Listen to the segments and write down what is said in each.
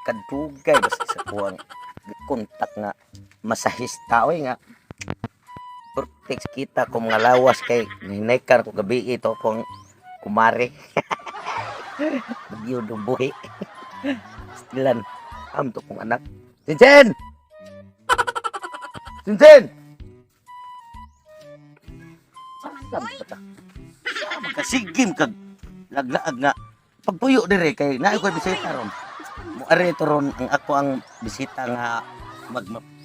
Kadugay basta sa kuwang kontak nga masahista oy nga perfect kita ko mga lawas kay hinaykan ko gabi ito kung kumare. Bagyo buhi. Stilan am to kong anak. Sinsin! Sinsin! Magkasigim kag laglaag nga pagpuyo dire kay naay ko'y bisita ron. Mo ari to ron ang ako ang bisita nga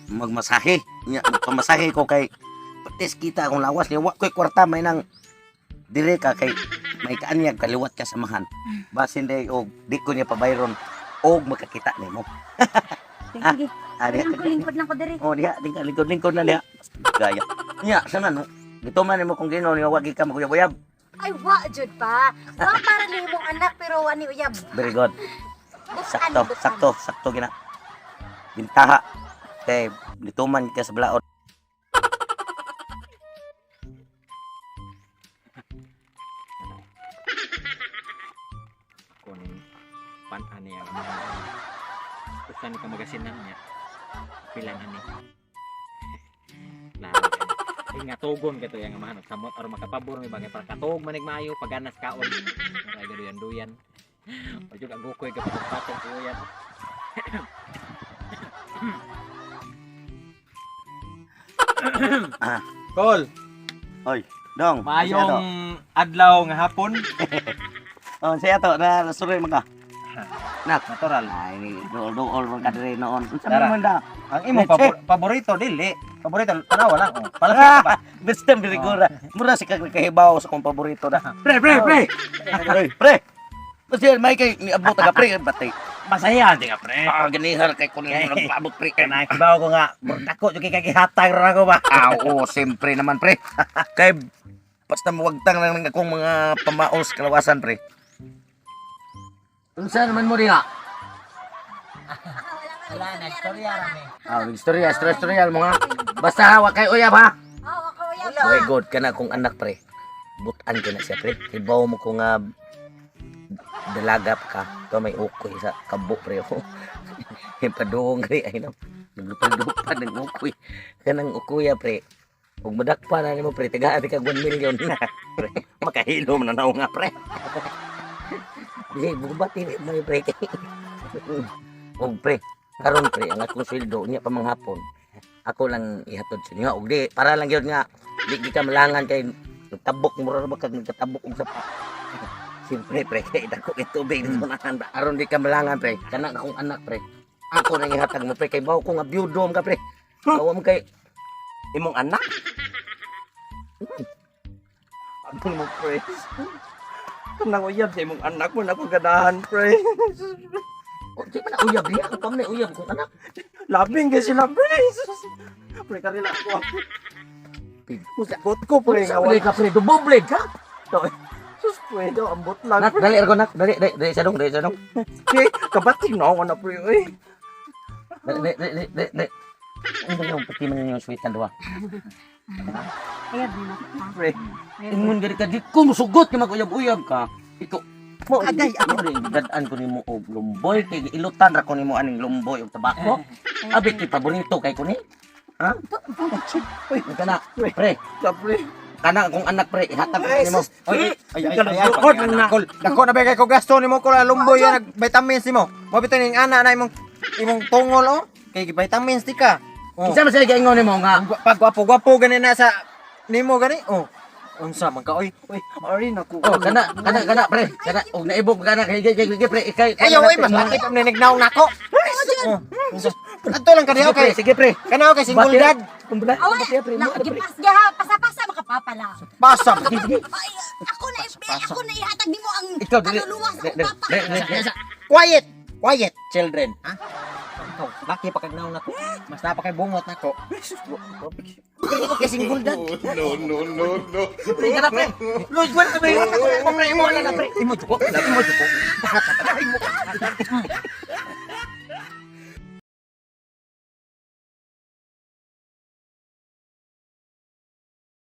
magmasahe. Nya magpamasahe ko kay patis kita akong lawas niya wa ko'y kwarta may nang dire ka kay may kaanyag kaliwat ka samahan. Basin day og di ko niya pabayron og makakita nimo. Sige, sige. Ah, diha Lingkod, lingkod lang ko diri. Oh, diha, dingka lingkod-lingkod na diha. Gaya. Nya, sama no. Gituman nimo kung Ginoo niya wa gid ka maguyab-uyab. Ay, wa jud pa. Wa para ni imong anak pero wa ni uyab. Very good. Bukan, Sakto, bukan. sakto, sakto gina. Bintaha. Kay nituman ka sa balaod. Kunin pan-ani ang mga usan ni kamagasinan niya pilan ani lalo ay nga tugon kato yang amahan samot or makapabor may bagay para katog manig maayo paganas kaon maray gaduyan-duyan o jud ang gukoy kapatong patong uyan. Ah. Kol, Oy, dong. maayong adlaw nga hapon. Oh, siya to na nasuroy man ka. Nak, Natural. ay ni duol-duol man ka diri noon. Unsa Tara. man da? Ang imong Leche. paborito dili. Paborito tanawa lang oh. Palaki ba? Basta birigura. Mura si kag nakahibaw sa akong paborito na. Pre, pre, pre. Pre, pre. Basta yan, may kay niabot ka pre, batay. Masaya di ka pre. Ah, ganihar kay kunin mo nagpaabot pre. Kanang kibaw ko nga, dako jud kay kagihatag ra ko ba. Ah, oo, siyempre naman, pre. Kay, basta mawagtang lang ng akong mga pamaos kalawasan, pre. Unsa naman mo diha? Wala na istorya ra ni. Ah, istorya, istorya, istorya mo nga. Basta hawa kay uyab ha. Oh, ako uyab. Very good kana akong anak, pre. Butan ko na siya, pre. Hibaw mo ko nga dalaga pa ka. Ito may ukoy sa kabo, pre. Yung paduong, pre. Ay, no. Naglupan-lupan ng ukoy. Kanang ukuya, pre. Ug madakpa na nimo pre, tagaan ka 1 million na. Pre, makahilom na naong nga pre. Di bubati mo ni pre. Og pre, karon pre ang akong sweldo niya pa manghapon. Ako lang ihatod sa inyo. Og di para lang gyud nga di ka malangan kay nagtabok mura ra ba kag nagkatabok og sapa. Siyempre pre, kay dako kay tubig dito na handa. Aron di ka malangan pre, kana akong anak pre. Ako nang ihatag mo pre kay bawo ko nga byudo ka pre. Bawo mo kay imong anak. Ano mo, pre? Kanang uyab sa imong anak mo na ako ganahan, pre. O, di man na uyab diya, ako pa man na uyab kong anak. Labing kay sila, pre. Pre, karila ako. Musagot ko, pre. Sa pre ka pre, duboble ka. Sus, pre, daw, ambot lang, Nak, pre. dali ergo nak, dali dali dali sa dong, dali sa dong. Pre, kabating na ako na, pre. Uy. Dali dali dali dali. Dali. Ano yung pati man yung sweet na duha? Uyab ni na. Pre. Ingon gari ka di ko musugot nga mag-uyab-uyab ka. Ikaw mo Agay, ako rin dadaan ko nimo og lumboy kay ilutan ra ko nimo aning lumboy og tabako. Abi kay paborito kay ko ni. Ha? Uy, Kana, pre. Sa, pre. Kana akong anak pre, ihatag ko nimo. Ay ay ay Kanang ay. duot na. Kol, dako na ba kay ko gasto nimo ko lumboy yan nag vitamins nimo. Mo bitaw ning ana na imong imong tungol oh. Kay vitamins di ka. Oh. Kinsa man siya giingon nimo nga Pag gwapo-gwapo gani na sa nimo gani oh. Unsa man ka oy? Oy, Ari, naku. Oh, kana kana kana pre, kana og naibog kana kay kay kay pre, ikay. Ayaw oy, mas laki pa nignaw nako. Oh. Adto lang kaniya Sige pre, kay. sige pre. Kana kay single dad. Kumbla. Awa, Bati pre, na, mo pre. gipas ha, pasa-pasa makapapa lang. Pasa. Ay, ako na ako na ihatag nimo ang Ikaw dili. kaluluwa sa Dili, akong papa. dili, dili. Quiet. Quiet. Children. Ha? Ikaw, laki pa kag naon nako. Mas napa kay bungot nako. Kay single dad. No, no, no, no. Pre, kana pre. Lord, wala pre. Pre, mo wala na pre. Imo juko, imo juko.